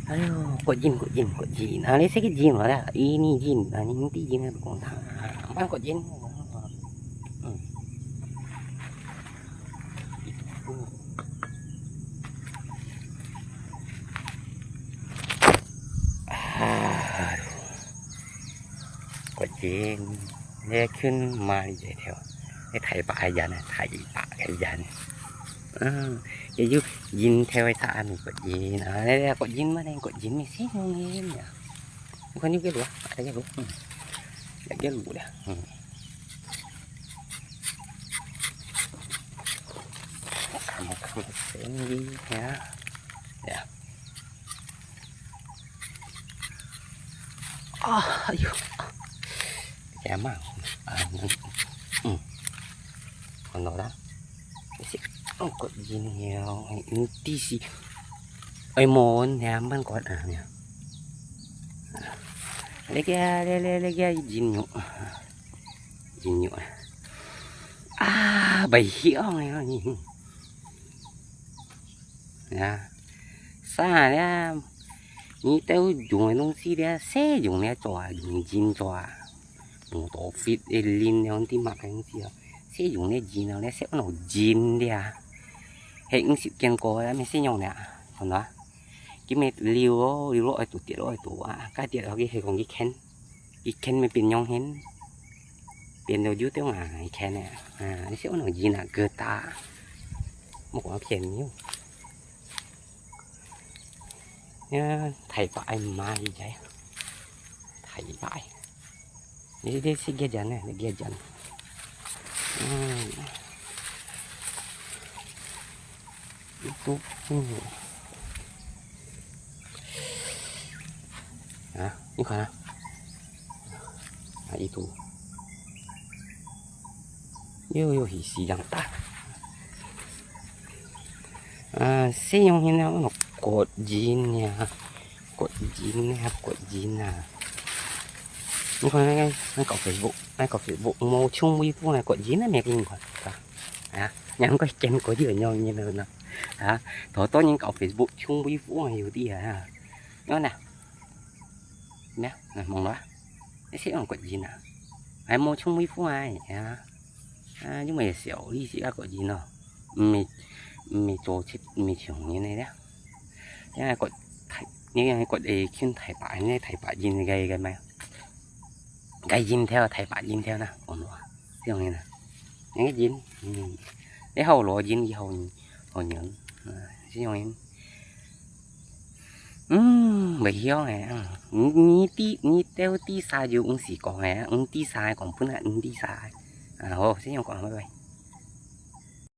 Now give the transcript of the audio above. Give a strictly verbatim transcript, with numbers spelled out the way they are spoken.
哎喲，割蜒，割蜒，割蜒。啊，你識个蜒無啦？咦，你蜒，啊，你毋知蜒啊，講他。啊，毋好割蜒。嗯。啊，割蜒，你近買一條，你大把个蜒啊，大把个蜒。嗯，也有蜒條个，它還沒割蜒啊，你割蜒嘛，你割蜒，你先用个呀。 你看你个路啊，你个路，嗯，你个路了，嗯。看，看，生意呀，呀。啊，哎呦，呀嘛，啊，嗯，看到了，是，哦，个音了，嗯，第四，哎，mon，呀，慢个啊，呀。 你个，你，你，你个，音樂，音樂啊，啊，袂響啊，你，啊，啥咧？你都用个東西咧，使用咧做啊，用心做啊，無多fit个，零兩滴嘛个東西啊，使用咧，音啊，咧，使用咧，係毋識見過个，毋識用咧，看到啊？今日溜哦，溜落去，跌落去，啊，該跌落去，係講佢坑。 佢坑乜變樣形，變到有點啊，佢坑个，啊，你識安到人啊，个大，莫講騙你哦。呀，大把愛買个，大把。你這是幾錢呢？你幾錢？嗯。 一度，嗯。啊，你看啊。啊，一度。又，又是西洋大。啊，西洋人啊，我割人呀。 割人啊，割人啊。你看該个，該搞Facebook，該搞Facebook，無像微博啊，割人啊，無人看，啊，啊，人个見過就有人呢，啊，多多人搞Facebook，像微博啊，有啲啊，你看呢，咩，啊，望落啊，你識用割人啊，還無像微博啊，啊。 啊，因為小利息啊，割人哦，毋係，毋係做出，毋係像人个咧。因為割大，因為割會近大把，因為大把人个，个咩？个人頭，大把人頭啦，講話，這樣个啦。人个人，嗯，你好羅人，以後，好人，啊，這樣个。 嗯，袂曉誒，嗯，你，你知，你兜知啥就毋使講誒，毋知啥講本來毋知啥誒。啊，好，先用講，拜拜。